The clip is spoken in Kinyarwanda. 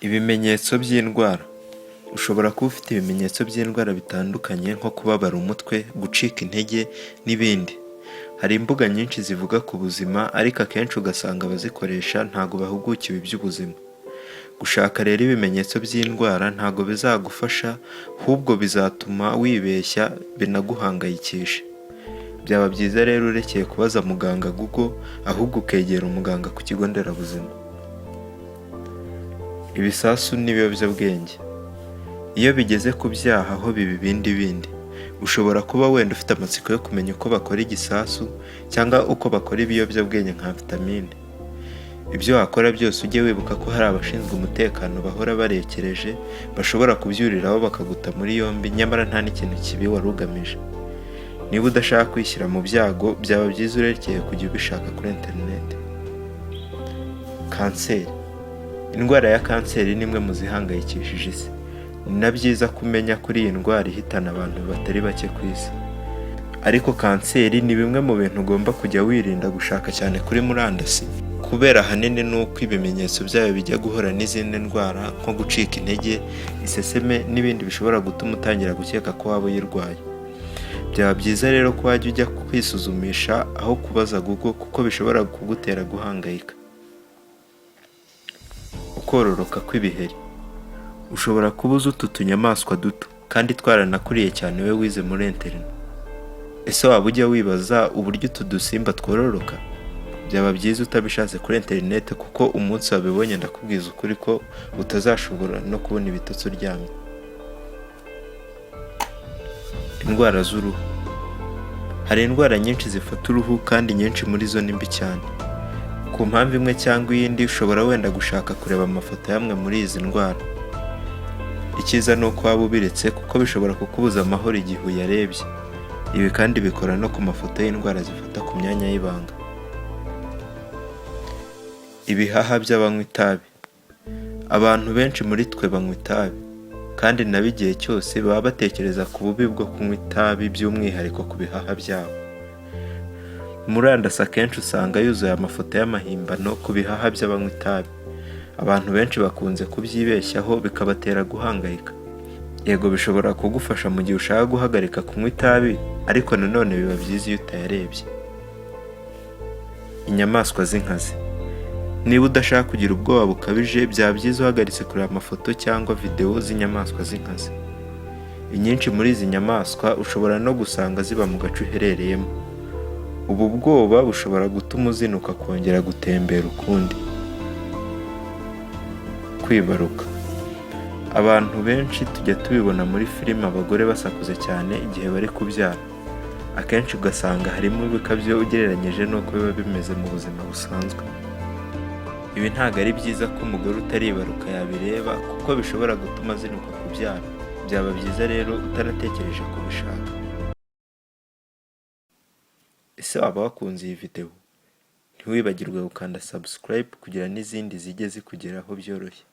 Ibimenyetso by'indwara. Ushobora kuba ufite ibimenyetso by'indwara bitandukanye nko kubabara umutwe, gucika intege n'ibindi. Hari imbuga nyinshi zivuga ku buzima, ariko akenshi ugasanga abazikoresha ntago bahugukiwe iby'ubuzima. Gushaka rero ibimenyetso by'indwara ntago bizagufasha, ahubwo bizatuma wibeshya binaguhangayikishe. Byaba byiza rero urekeye kubaza muganga Google, ahubwo ukegera umuganga ku kigo nderabuzima. Ibisasu n'ibiyobyabwenge. Iyo bigeze ku byaha ho biba ibindi bindi. Ushobora kuba wenda ufite amatsiko yo kumenya uko bakora igisasu cyangwa uko bakora ibiyobyabwenge nka amphetamine. Ibyo wakora byose, ujye wibuka ko hari abashinzwe umutekano bahora barekereje, bashobora kubyuriraho bakaguta muri yombi nyamara nta n'ikintu kibi wari ugamije. Niba udashaka kwishyira mu byago, byaba byiza urekeye kujya ubishaka kuri interineti. Kanseri. Indwara ya kanseri ni imwe mu zihangayikishije isi. Ni na byiza ko umenya kuri iyi ndwara ihitana abantu batari bake ku isi. Ariko kanseri ni bimwe mu bintu ugomba kujya wirinda gushaka cyane kuri murandasi, kubera ahanini ni uko ibimenyetso byayo bijya guhura n'izindi ndwara nko gucika intege, iseseme n'ibindi bishobora gutuma utangira gukeka ko waba uyirwaye. Byaba byiza rero ko wajya ujya kwisuzumisha aho kubaza Google, kuko bishobora kugutera guhangayika. Ukororoka kw'ibiheri. Ushobora kuba uzi utu tunyamaswa duto kandi twaranakuriye cyane wowe wize muri internat. Ese waba ujya wibaza uburyo utu dusimba twororoka? Byaba byiza utabishatse kuri interineti, kuko umunsi wabibonye ndakubwiza ukuri ko utazashobora no kubona ibitotsi uryamye. Indwara z'uruhu. Hari indwara nyinshi zifata uruhu, kandi nyinshi muri zo ni mbi cyane. Ku mpamvu imwe cyangwa iyindi, ushobora wenda gushaka kureba amafoto y'amwe muri izi ndwara. Icyiza ni uko waba ubiretse, kuko bishobora kukubuza amahoro igihe uyarebye. Ibi kandi bikora no ku mafoto y'indwara zifata ku myanya y'ibanga. Ibihaha by'abanywa itabi. Abantu benshi muri twe banywa itabi, kandi nabo igihe cyose baba batekereza ku bubi bwo kunywa itabi, by'umwihariko ku bihaha byabo. Murandasi akenshi usanga yuzuye amafoto y'amahimbano ku bihaha by'abanywa itabi. Abantu benshi bakunze kubyibeshyaho bikabatera guhangayika. Yego, bishobora kugufasha mu gihe ushaka guhagarika kunywa itabi, ariko nanone biba byiza iyo utayarebye. Inyamaswa z'inkazi. Niba udashaka kugira ubwoba bukabije, byaba byiza uhagaritse kureba amafoto cyangwa videwo z'inyamaswa z'inkazi. Inyinshi muri izi nyamaswa ushobora no gusanga ziba mu gace uherereyemo. Ubu bwoba bushobora gutuma uzinukwa kongera gutembera ukundi. Kwibaruka. Abantu benshi tujya tubibona muri filime, abagore basakuza cyane igihe bari kubyara. Akenshi ugasanga harimo ibikabyo ugereranyije n'uko biba bimeze mu buzima busanzwe. Ibi ntabwo ari byiza ko umugore utaribaruka yabireba, kuko bishobora gutuma azinukwa kubyara. Byaba byiza rero utanatekereje kubishaka. Ese waba wakunze iyi videwo? Ntiwibagirwe gukanda subscribe kugira n'izindi zijye zikugeraho byoroshye.